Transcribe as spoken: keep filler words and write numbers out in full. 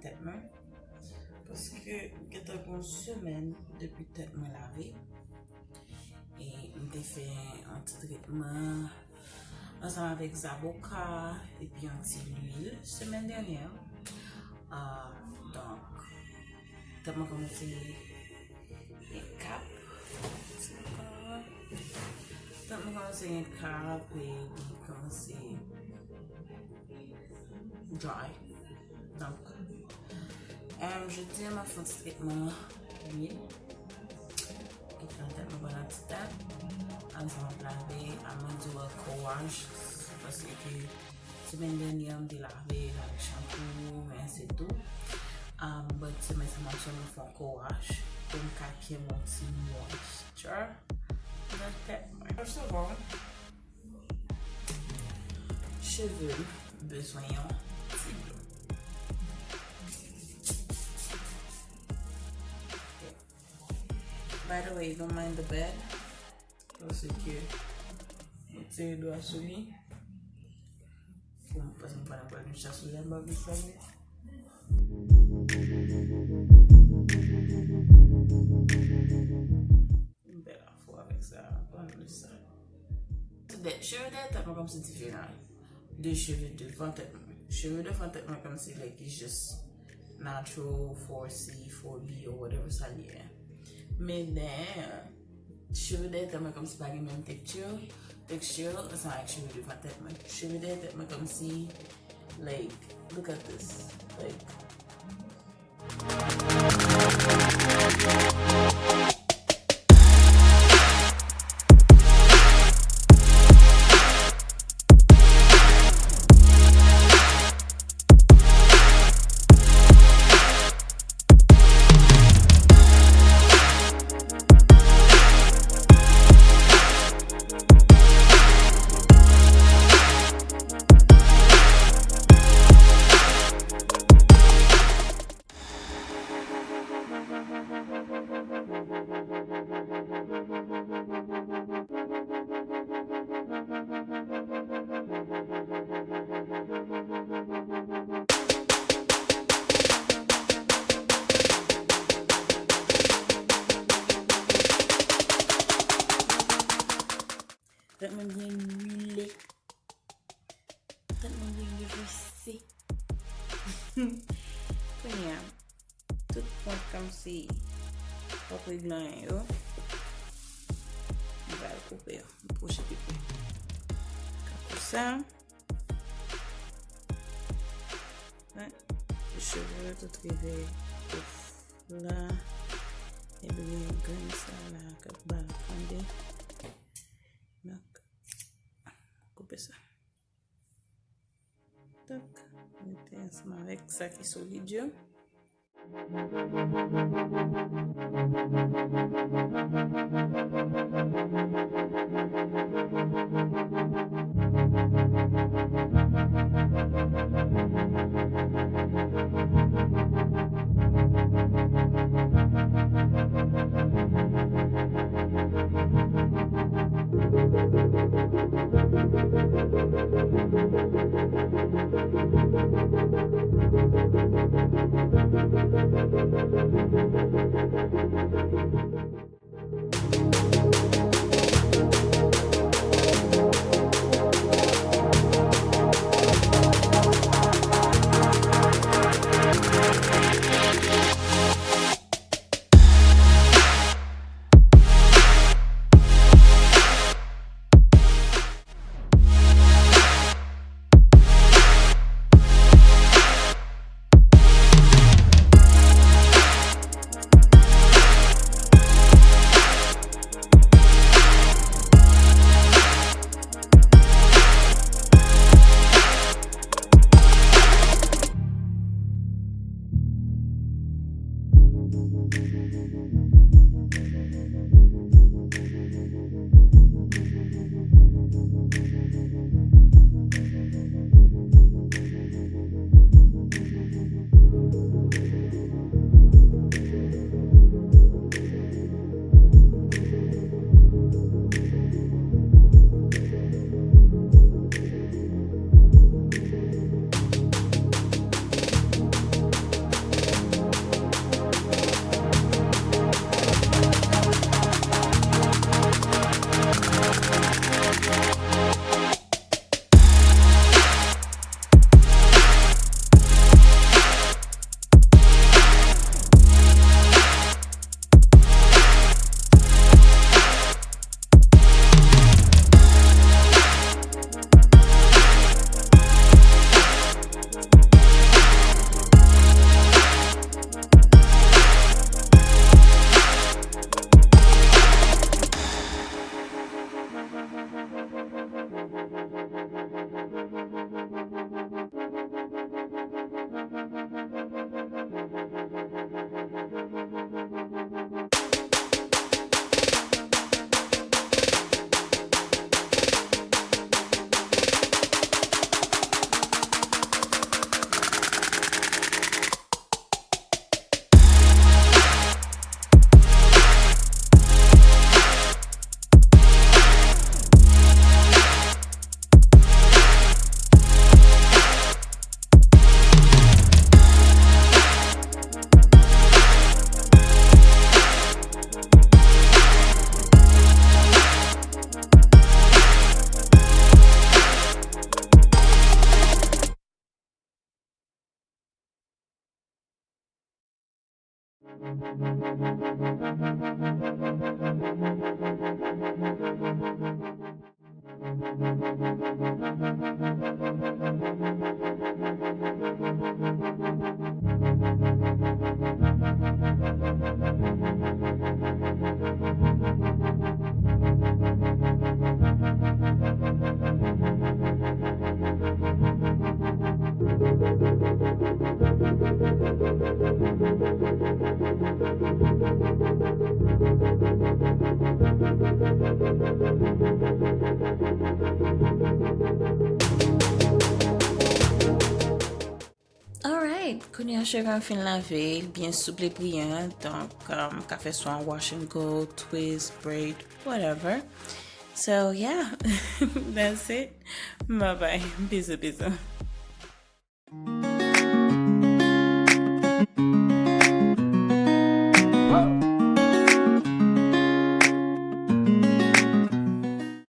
Tèt mwen. Paske gentan gen yon semèn depi tèt mwen lave. E m te fè yon ti tretman ansanm avèk zaboka epi yon ti lwil semèn dènyè. Ah, donk, tèt mwen kòmanse gen kap. Tèt mwen kòmanse gen kap e li kòmanse dry. Donk, um, jodi a, m ap fè yon ti tretman lwil. Ki pran tèt mwen pandan ti tan. Ann, sa m ap lave, I'm gonna do a co-wash. Paske semèn dènyè, m te lave avèk chanpou, men se tou. Um, but semèn sa, m ap sèlman fè yon co-wash. Pou m ka kenbe yon ti moisture nan tèt mwen. First of all, cheve m bezwen yon ti dlo. By the way, don't mind the bed. Paske mwen tire dwa sou li. Pou m, paske m pa nan pral yon chas sou la, m pa vle sa, men. M bèl afo avèk sa, ann li sa. Cheve dèyè tèt mwen kòmsi diferan de cheve devan tèt mwen. Cheve devan tèt mwen kòmsi, like, it's just natural, four C, four B or whatever sa li ye. Men dèyè, cheve dèyè tèt mwen kòmsi pa gen menm texture, texture ansanm avèk cheve devan tèt mwen. Cheve dèyè tèt mwen kòmsi, like, look at this. Like, Tèt mwen byen lwile. Tèt mwen byen revèse. Kounye a, tout pwent kòmsi pa p regle anyen yo, m pral koupe yo. M pwoche pi pre. Kankou sa. Hein? Cheve yo tout rive pouf la. Epi gen grenn sa la k ap ba l kande. Donk, koupe sa. Donk, mete ansanm avèk sa ki solid yo. Alright, kounye a cheve m fin lave, l byen souple, briyan, donk, um, m ka fè swa wash and go, twist, braid, whatever. So, yeah, that's it. Bye bye. Bizou, bizou.